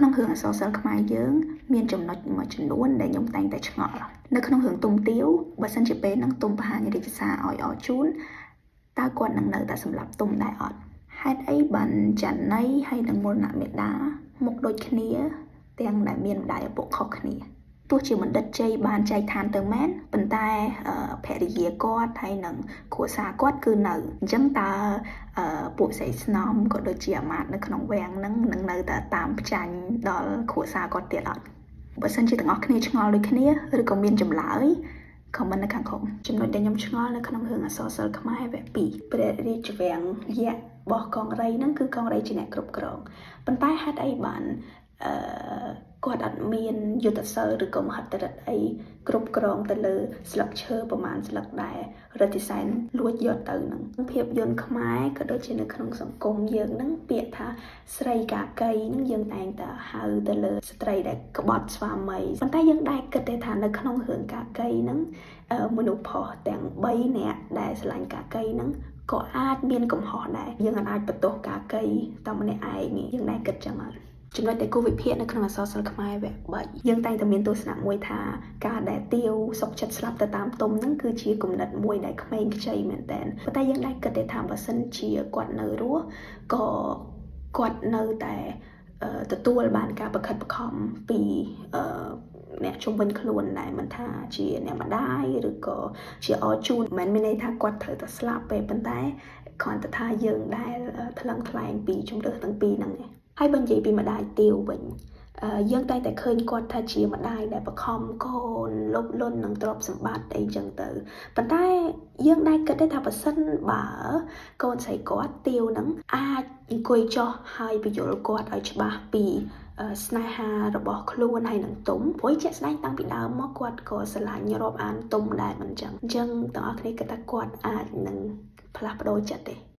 ក្នុងរឿងអក្សរសិល្ប៍ខ្មែរយើងមានចំណុចមួយចំនួនដែលខ្ញុំតែងតែឆ្ងល់នៅក្នុងរឿងទុំទាវបើសិនជាពេលហ្នឹងទុំបង្ហាញរាជសារឲ្យអជូនតើគាត់នឹងនៅតែសម្លាប់ទុំដែរអត់ហេតុអីបានចាណីហើយនិងមរណៈមេដាមុខដូចគ្នាទាំងដែលមានម្ដាយឪពុកខុសគ្នាទោះជាបណ្ឌិតជ័យបានចែកឋានទៅមែនប៉ុន្តែភរិយាគាត់ហើយនិងគ្រួសារគាត់គឺនៅអញ្ចឹងតើពួកស្រីស្នំក៏ដូចជាអាមាត្យនៅក្នុងវាំងហ្នឹងនឹងនៅតែតាមផ្ចាញ់ដល់គ្រួសារគាត់ទៀតអត់បើសិនជាទាំងអស់គ្នាឆ្ងល់ដូចគ្នាឬក៏មានចម្លើយ comment នៅខាងក្រោមចំណុចដែលខ្ញុំឆ្ងល់នៅក្នុងរឿងអក្សរសិល្ប៍ខ្មែរវគ្គ2ព្រះរាជវាំងយក្សរបស់កងរៃហ្នឹងគឺកងរៃជាអ្នកគ្រប់គ្រងប៉ុន្តែហេតុអីបានអឺគាត់អត់មានយុទ្ធសិលឬក៏មហិទ្ធិឫទ្ធិអីគ្រប់គ្រងទៅលើស្លឹកឈើប្រមាណស្លឹកដែលរិទ្ធិសែនលួចយកទៅហ្នឹងភាពយន្តខ្មែរក៏ដូចជានៅក្នុងសង្គមយើងហ្នឹងពាក្យថាស្រីកាកីហ្នឹងយើងតែងតែហៅទៅលើស្ត្រីដែលក្បត់ស្វាមីប៉ុន្តែយើងដែរគិតទេថានៅក្នុងរឿងកាកីហ្នឹងមនុស្សប្រុសទាំង3នាក់ដែលស្រឡាញ់កាកីហ្នឹងក៏អាចមានកំហុសដែរយើងអាចបន្ទោសកាកីតែម្នាក់ឯងយើងដែរគិតចឹងអត់ចំណុចដែលគូវិភាគនៅក្នុងអក្សរសិល្ប៍ខ្មែរវគ្គ3យើងតែងតែមានទស្សនៈមួយថាការដែលទាវសុកចិត្តស្លាប់ទៅតាមទុំហ្នឹងគឺជាគំនិតមួយដែលក្មេងខ្ចីមែនតើប៉ុន្តែយើងដែរគិតទេថាបើសិនជាគាត់នៅរស់ក៏គាត់នៅតែទទួលបានការប្រខិតប្រខំពីអ្នកជុំវិញខ្លួនដែរមិនថាជាអ្នកម្ដាយឬក៏ជាអជូនមិនមានន័យថាគាត់ត្រូវតែស្លាប់ទេប៉ុន្តែគ្រាន់តែថាយើងដែលថ្លឹងថ្លែងពីជំរឿសទាំងពីរហ្នឹងឯងហើយបើនិយាយពីម្ដាយទាវវិញយើងតែងតែឃើញគាត់ថាជាម្ដាយដែលបខំកូនលុបលុននឹងទ្រព្យសម្បត្តិអីចឹងទៅប៉ុន្តែយើងដែរគិតទេថាបើសិនបើកូនស្រីគាត់ទាវនឹងអាចអង្គុយចុះហើយបញ្យល់គាត់ឲ្យច្បាស់ពីស្នេហារបស់ខ្លួនហើយនឹងទុំព្រោះជាក់ស្ដែងតាំងពីដើមមកគាត់ក៏ស្រឡាញ់រាប់អានទុំដែរមិនចឹងអញ្ចឹងទាំងអស់គ្នាគិតថាគាត់អាចនឹងផ្លាស់ប្ដូរចិត្តទេ